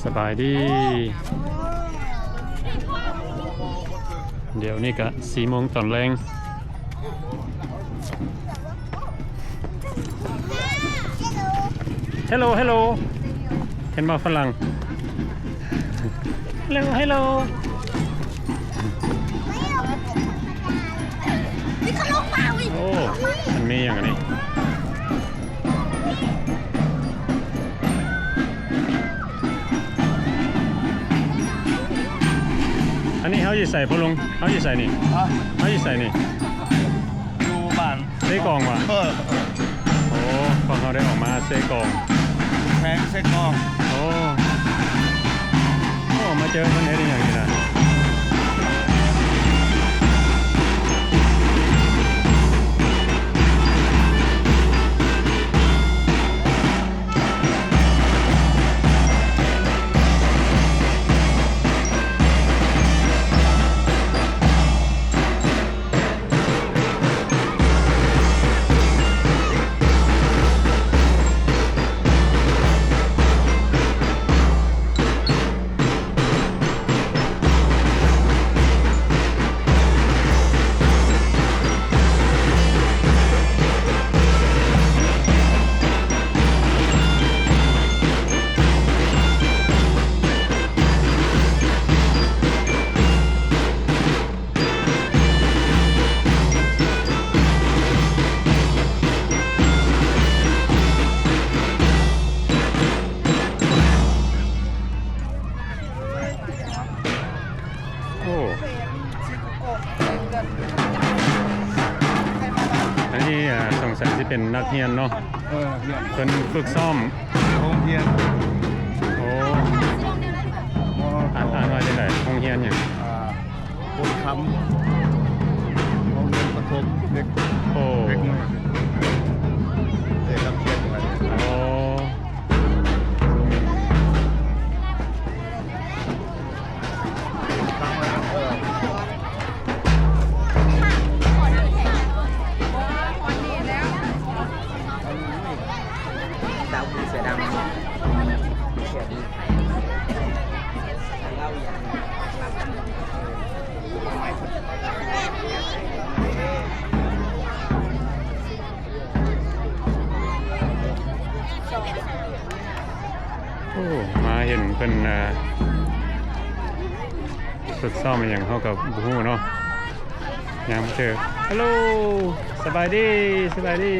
ສະບາຍດີ ດຽວນີ້ກະສີ່ໂມງຕອນແລງ. Hello, hello. ເຫັນບໍ່ຝຣັ່ງ? Hello, hello. ໂອ້ ມັນມີຫຍັງອັນນີ້? ອັນນີ້ເຮົາຢູ່ໃສພໍ່ລຸງ? ເຮົາຢູ່ໃສນີ້? ຮະ? ເຮົາຢູ່ໃສນີ້? ຢູ່ບ້ານເຊກອງຫວາ? ເອີ ເອີ. ໂອ້ ພວກເຮົາໄດ້ອອກມາເຊກອງ ແຂວງເຊກອງ. ໂອ້ ໂອ້ ມາເຈີເພິ່ນເຮັດອີ່ຫຍັງນີ້ນະ? ໂອ້ ອັນນີ້ ອ່າ ສົງໄສຊິເປັນນັກຮຽນເນາະ. ເອີ ນັກຮຽນ ເພິ່ນຝຶກຊ້ອມໂຮງຮຽນ. ໂອ້ ອ່ານ ອ່ານວ່າຈັ່ງໃດ? ໂຮງຮຽນຫຍັງ? ອ່າ ໂພນຄຳ ໂຮງຮຽນປະຖົມເດັກ ໂອ້ ເດັກນ້ອຍ ເດັກນັກຮຽນ. ໂອ້ ດາວເສືອດຳ ເສືອດີ. ໂອ້ ມາເຫັນເພິ່ນ ອ່າ ຝຶກຊ້ອມອີ່ຫຍັງເຮົາກໍບໍ່ຮູ້ເນາະ. ຍັງບໍ່ເຈີ. ຮັລໂຫຼ ສະບາຍດີ ສະບາຍດີ.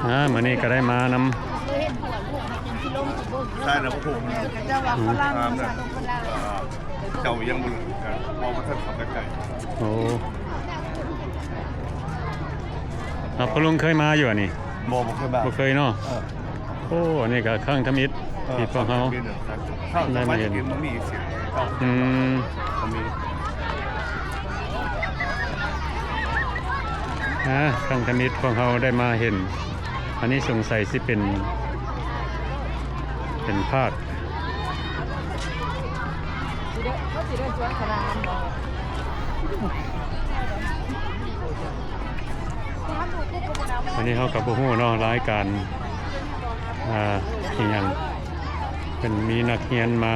ອ່າ ມື້ນີ້ກໍໄດ້ມານຳ ໃຊ່ແລ້ວ ໂອ້ໂຫ ເຂົາເຈົ້າວ່າຝຣັ່ງ ອ່າ ເຈົ້າຍັງບໍ່ຮູ້ກັນ ເພາະວ່າທ່ານເຂົ້າໃກ້ໆ. ໂອ້ ອ່າ ພໍ່ລຸງເຄີຍມາຢູ່ອັນນີ້? ບໍ່ ບໍ່ເຄີຍມາ ບໍ່ເຄີຍເນາະ. ເອີ ໂອ້ ອັນນີ້ກໍຄັ້ງທຳອິດ ເອີ ທີ່ພວກເຮົາ ຄັ້ງທຳອິດ ໄດ້ມາເຫັນ ບໍ່ມີສຽງ. ອືມ ບໍ່ມີ. ອ່າ ຄັ້ງທຳອິດພວກເຮົາໄດ້ມາເຫັນ ອັນນີ້ສົງໄສຊິເປັນ ເປັນພາກ ອັນນີ້ເຮົາກໍບໍ່ຮູ້ເນາະ ລາຍການ ອ່າ ອີ່ຫຍັງ ເພິ່ນມີນັກຮຽນມາ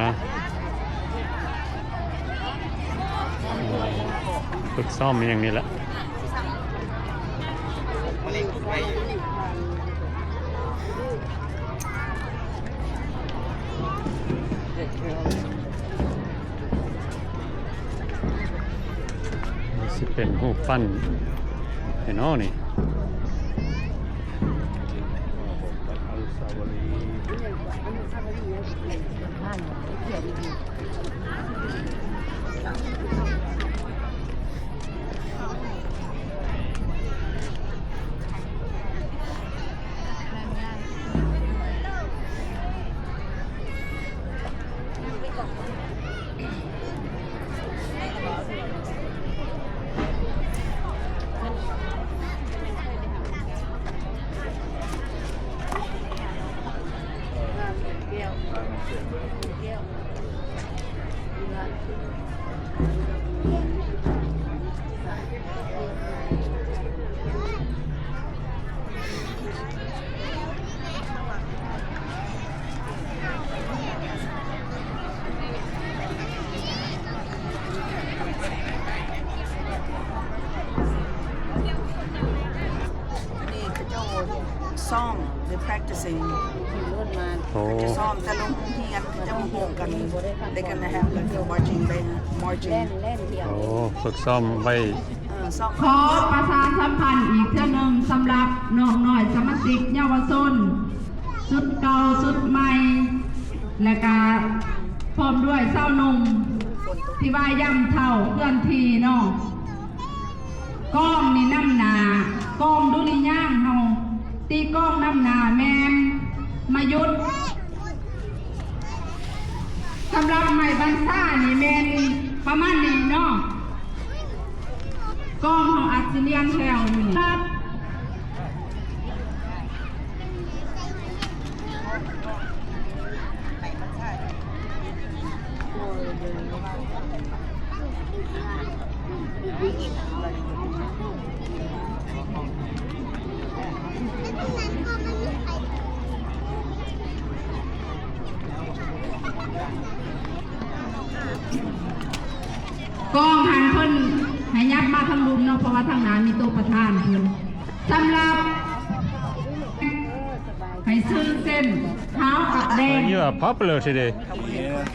ຝຶກຊ້ອມອີ່ຫຍັງນີ້ແຫຼະ. ນີ້ຊິເປັນຮູບປັ້ນແທ້ເນາະນີ້. ນີ້ practicing ໂອ້ practice ຊ້ອມ ແຕ່ລະໂຮງຮຽນເຂົາເຈົ້າມາໂຮມກັນ they gonna have like a marching band marching ໂອ້ ຝຶກຊ້ອມໄວ້ ເອີ ຊ້ອມ ຂໍປະຊາສຳພັນອີກເທື່ອໜຶ່ງ ສຳລັບນ້ອງນ້ອຍສະມາຊິກເຍົາວະຊົນ ຊຸດເກົ່າຊຸດໃໝ່ ແລະກະພ້ອມດ້ວຍຊາວໜຸ່ມທີ່ວ່າຢາມເຖົ້າເຄື່ອນທີ່ເນາະ. ກອງນີ້ນຳໜ້າ ກອງດຸລິຍາງເຮົາ ຕີກອງນຳໜ້າແມ່ນມາຍຸດ. ສຳລັບໄມ້ບັນຊານີ້ແມ່ນປະມານນີ້ເນາະ ກອງເຮົາອາດຊິລຽງແຖວຢູ່ນີ້. ກອງຫັ້ນເພິ່ນໃຫ້ຍັບມາທາງລຸ່ມເນາະ ເພາະວ່າທາງໜ້າມີໂຕະປະທານເພິ່ນ. ສຳລັບ ໃຫ້ຊື່ເຊັ່ນ ຂາວກັບແດງ You are popular today.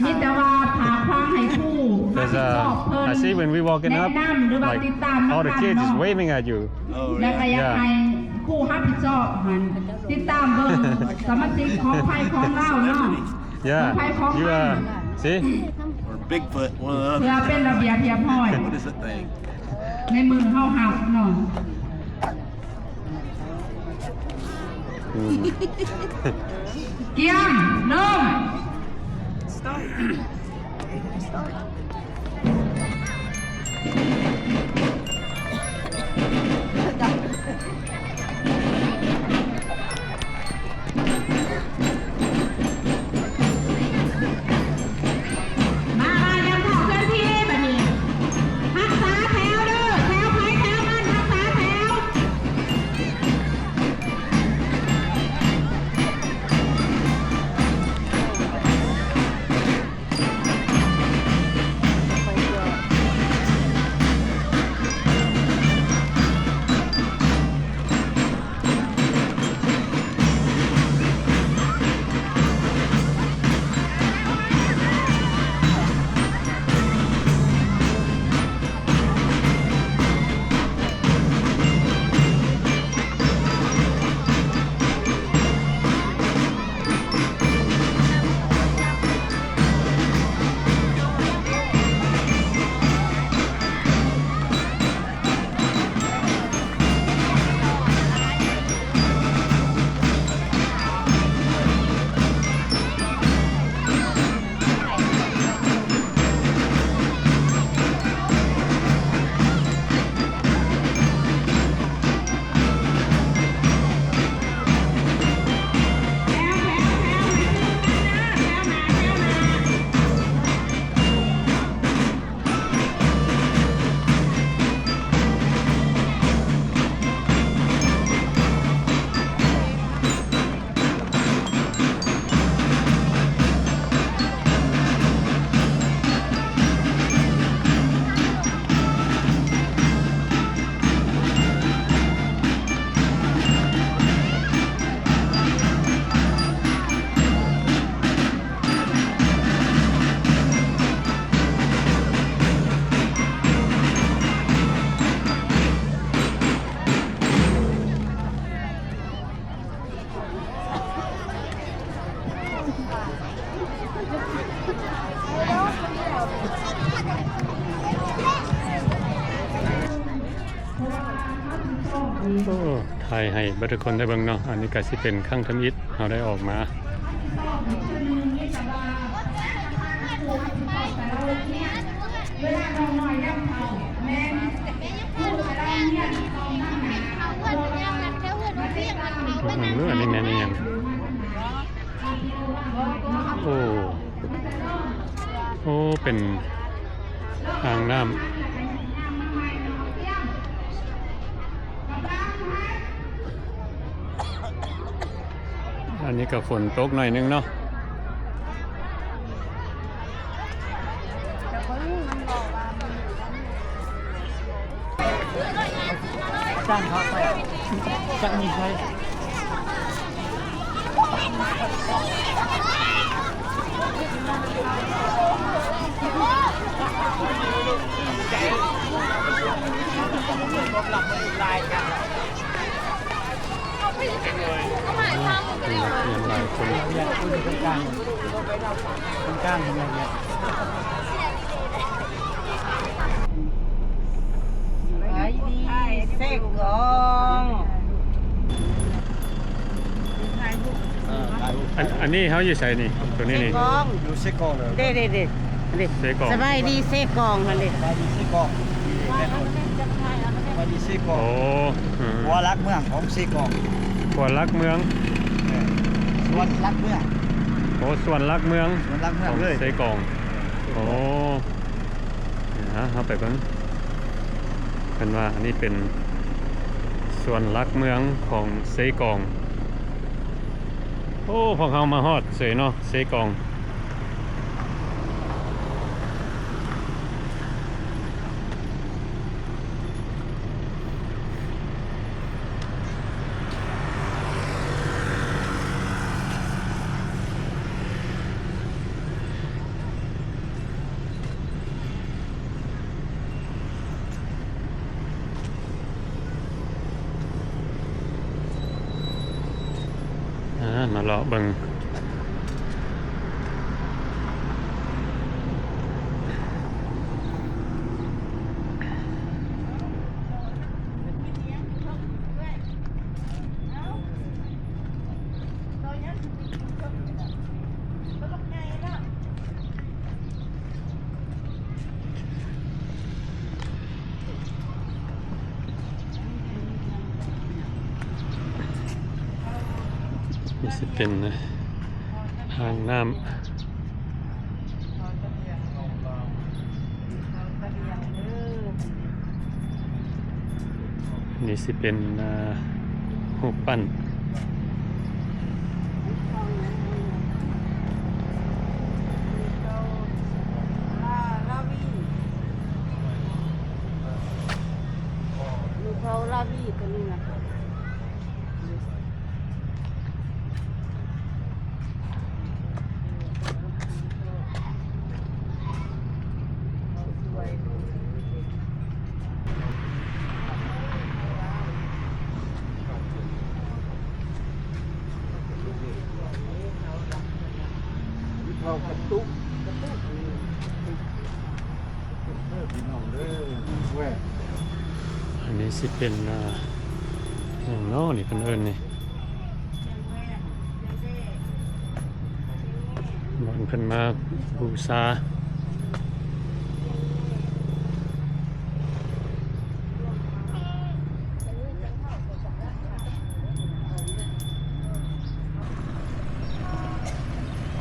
ມີແຕ່ວ່າຝາກຄວາມໃຫ້ຄູຮັບຜິດຊອບເພິ່ນ I see when we walking up, ແນະນຳ ຫຼືວ່າ like, ຕິດຕາມ all the kids is waving at you. ແລ້ວກໍຢາກໃຫ້ຄູຮັບຜິດຊອບຫັ້ນ ຕິດຕາມເບິ່ງສະມາຊິກຂອງໃຜຂອງລາວເນາະ. Yeah, you are. See? Or Bigfoot, one or the other. ເພື່ອເປັນລະບຽບຮຽບຮ້ອຍ What is that thing? ໃນມືເຮົາຮັບເນາະ. ອືມ ກຽມ ເລີ່ມ. ມາ ມາ ນຳເຂົ້າເຄື່ອນທີ່ບັດນີ້ ຮັກສາແຖວເດີ ແຖວໃຜແຖວມັນ ຮັກສາແຖວ. ໂອ້ ຖ່າຍໃຫ້ເບິດທຸກຄົນໄດ້ເບິ່ງເນາະ. ອັນນີ້ກະຊິເປັນຄັ້ງທຳອິດເຮົາໄດ້ອອກມາ. ເບິ່ງເດີ້ ອັນນີ້ແມ່ນອີ່ຫຍັງ? ໂອ້ ໂອ້ ເປັນອ່າງນ້ຳ. ອັນນີ້ກໍຝົນຕົກໜ້ອຍໜຶ່ງເນາະ. ຈ້າງເຂົາໄປ ຈະມີໃຜ? ນັກຮຽນຫຼາຍຄົນ ຄົນກາງ ຄົນກາງເຫັນແລ້ວ. ສະບາຍດີ ເຊກອງ ອັນ ອັນນີ້ເຮົາຢູ່ໃສນີ້? ຕົວນີ້ນີ້ ເຊກອງ ຢູ່ເຊກອງເລີຍ ເດ້ໆໆ ເດ້ ເຊກອງ ສະບາຍດີເຊກອງຫັ້ນເດ້ ສະບາຍດີເຊກອງ ສະບາຍດີເຊກອງ ໂອ້ ອືມ ຂົວຫຼັກເມືອງຂອງເຊກອງ ຂົວຫຼັກເມືອງ ເອີ ສ່ວນຫຼັກເມືອງ ໂອ້ ສ່ວນຫຼັກເມືອງ ສ່ວນຫຼັກເມືອງເລີຍ ຂອງເຊກອງ ໂອ້ ເຮົາໄປເບິ່ງ ເພິ່ນວ່າອັນນີ້ເປັນສ່ວນຫຼັກເມືອງຂອງເຊກອງ. ໂອ້ ພວກເຮົາມາຮອດເສຍເນາະ ເຊກອງ. ອາ ມາເລາະເບິ່ງ. ນີ້ຊິເປັນອ່າງນ້ຳ. ນີ້ຊິເປັນ ອ່າ ຮູບປັ້ນ ເຂົາກະຕຸກ ກະຕຸກ ເດີພີ່ນ້ອງເດີ. ອັນນີ້ຊິເປັນ ອ່າ ຫຍັງເນາະນີ້ ເພິ່ນເອີ້ນນີ້ ບ່ອນເພິ່ນມາບູຊາ.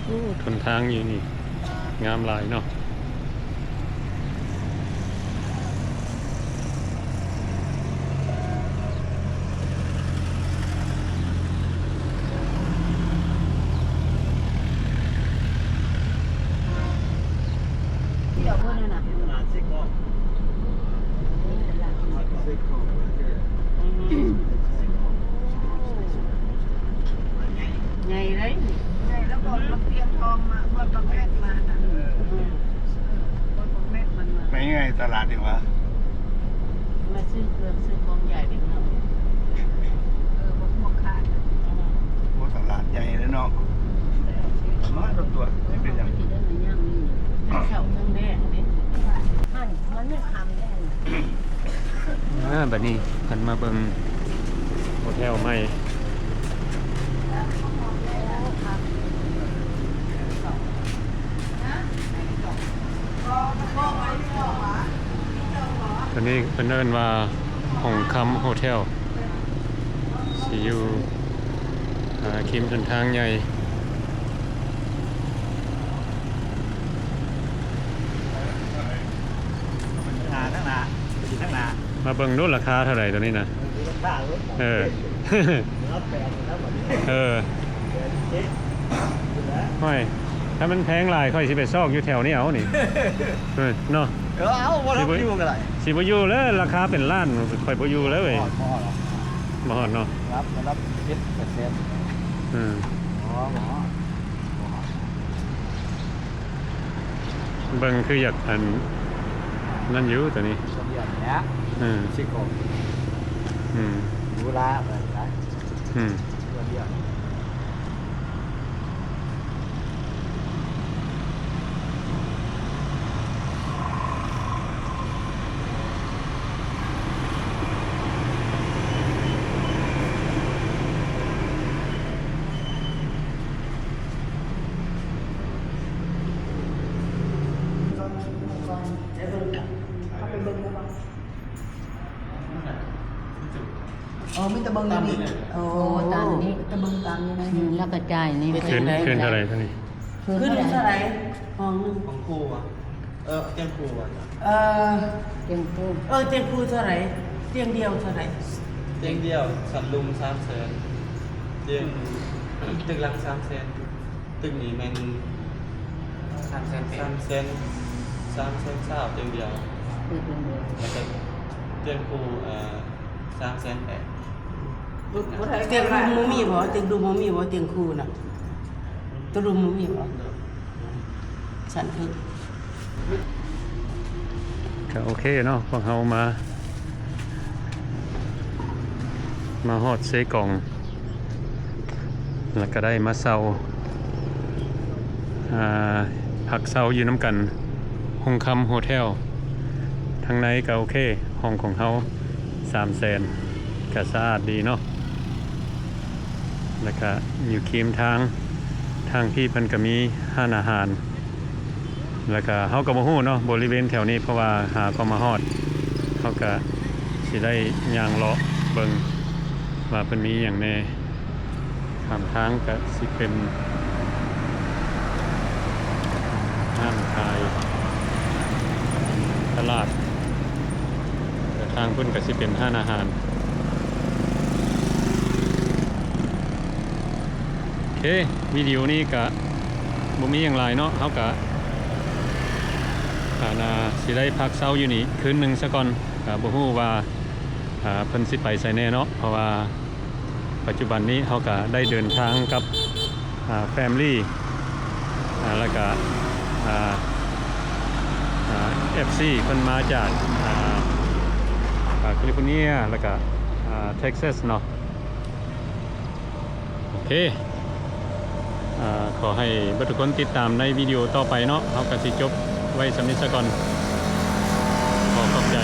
ໂອ້ ຫົນທາງຢູ່ນີ້ງາມຫຼາຍເນາະ. ໃຫຍ່ເດ້ນີ້ ໃຫຍ່ ແລ້ວກໍບັກຕຽງທອງມາ ເມື່ອບັກແມັດມານະ ເອີ ເອີ ເມື່ອບັກແມັດມັນມາ ໄປຍັງໄງຕະຫຼາດນີ້ຫວາ ມາຊື້ເຄື່ອງຊື້ຂອງໃຫຍ່ເດັກນ້ອຍ ເອີ ບັກມ່ວງຄານ ໂອ້ ຕະຫຼາດໃຫຍ່ເດ້ເນາະ ມາຕົວໆ ຊິເປັນຫຍັງ ເຊົ້າທັງແດງເດ້ ມັນ ມັນແມ່ນຄຳແດງ. ອ່າ ບັດນີ້ເພິ່ນມາເບິ່ງໂຮເທວໃໝ່ ຕົວນີ້ເພິ່ນເອີ້ນວ່າ ຫົງຄຳໂຮເທວ ຊິຢູ່ ອ່າ ຄິມຫົນທາງໃຫຍ່. ມາເບິ່ງດູລາຄາເທົ່າໃດຕົວນີ້ນະ ເອີ ເອີ ໂອ້ຍ ຖ້າມັນແພງຫຼາຍຂ້ອຍຊິໄປຊອກຢູ່ແຖວນີ້ເອົານີ້ ເອີ ເນາະ ເອີ ເອົາ ບໍ່ຕ້ອງຢູ່ກໍໄດ້ ຊິບໍ່ຢູ່ແລ້ວ ລາຄາເປັນລ້ານ ຂ້ອຍບໍ່ຢູ່ແລ້ວເວີຍ ບໍ່ຮອດ ບໍ່ຮອດເນາະ ລະດັບ ລະດັບເຈັດແປດແສນ ອືມ ອໍ ເບິ່ງຄືຢາກອັນນັ້ນຢູ່ໂຕນີ້ ເດືອນເນີ້ຍ ເອີ ຊິກອງ ອືມ ດູລາໄປ ອືມ ເດືອນ ອໍ ມີແຕ່ເບິ່ງຢູ່ນີ້ ໂອ້ ຕາມນີ້ ແຕ່ເບິ່ງຕາມນີ້ນະ ອືມ ແລ້ວກະຈ່າຍນີ້ ຂຶ້ນ ຂຶ້ນເທົ່າໃດເທົ່ານີ້? ຂຶ້ນເທົ່າໃດ? ຫ້ອງໜຶ່ງ ຂອງຄູອະ ເອີ ຕຽງຄູ່ອະ ເອີ ຕຽງຄູ່ ເອີ ຕຽງຄູ່ເທົ່າໃດ? ຕຽງດຽວເທົ່າໃດ? ຕຽງດຽວຊັ້ນລຸ່ມສາມແສນ ຕຽງ ຕຶກຫຼັງສາມແສນ ຕຶກນີ້ແມ່ນສາມແສນ ສາມແສນ ສາມແສນຊາວຕຽງດຽວ ແລ້ວກະຕຽງຄູ່ ເອີ ສາມແສນແປດ. ຕຽງລຸ່ມບໍ່ມີບໍ່? ຕຽງລຸ່ມບໍ່ມີບໍ່? ຕຽງຄູ່ນະ ຕຽງລຸ່ມບໍ່ມີບໍ່? ຊັ້ນຄື ກະໂອເຄເນາະ ພວກເຮົາມາ ມາຮອດເຊກອງ ແລ້ວກະໄດ້ມາເຊົ່າ ອາ ພັກເຊົ່າຢູ່ນຳກັນ ຮຸ່ງຄຳໂຮເທວ ທາງໃນກະໂອເຄ ຫ້ອງຂອງເຮົາ ສາມແສນ ກະສະອາດດີເນາະ ແລ້ວກະຢູ່ຄີມທາງ ທາງພີ້ເພິ່ນກະມີຮ້ານອາຫານ ແລ້ວກະເຮົາກະບໍ່ຮູ້ເນາະ ບໍລິເວນແຖວນີ້ ເພາະວ່າຫາກໍມາຮອດ ເຮົາກະຊິໄດ້ຍ່າງເລາະເບິ່ງວ່າເພິ່ນມີຫຍັງແດ່. ຂ້າມທາງກະຊິເປັນຮ້ານຂາຍຕະຫຼາດ ແລະ ທາງພຸ້ນກະຊິເປັນຮ້ານອາຫານ. ໂອເຄ ວິດີໂອນີ້ກະບໍ່ມີຫຍັງຫຼາຍເນາະ ເຮົາກະ ອາ ນາ ຊິໄດ້ພັກເຊົາຢູ່ນີ້ຄືນໜຶ່ງຊະກ່ອນ ກະບໍ່ຮູ້ວ່າ ອາ ເພິ່ນຊິໄປໃສແດ່ເນາະ ເພາະວ່າປັດຈຸບັນນີ້ເຮົາກະໄດ້ເດີນທາງກັບ ອາ ແຟມລີ ອາ ແລ້ວກະ ອາ ອາ ເອັຟຊີ ເພິ່ນມາຈາກ ອາ ອາ ຄາລິຟໍເນຍ ແລ້ວກະ ອາ ເທັກຊັສເນາະ. ໂອເຄ ອາ ຂໍໃຫ້ເບິດທຸກຄົນຕິດຕາມໃນວິດີໂອຕໍ່ໄປເນາະ ເຮົາກະຊິຈົບໄວ້ສ່ຳນີ້ຊະກ່ອນ ຂໍຂອບໃຈ.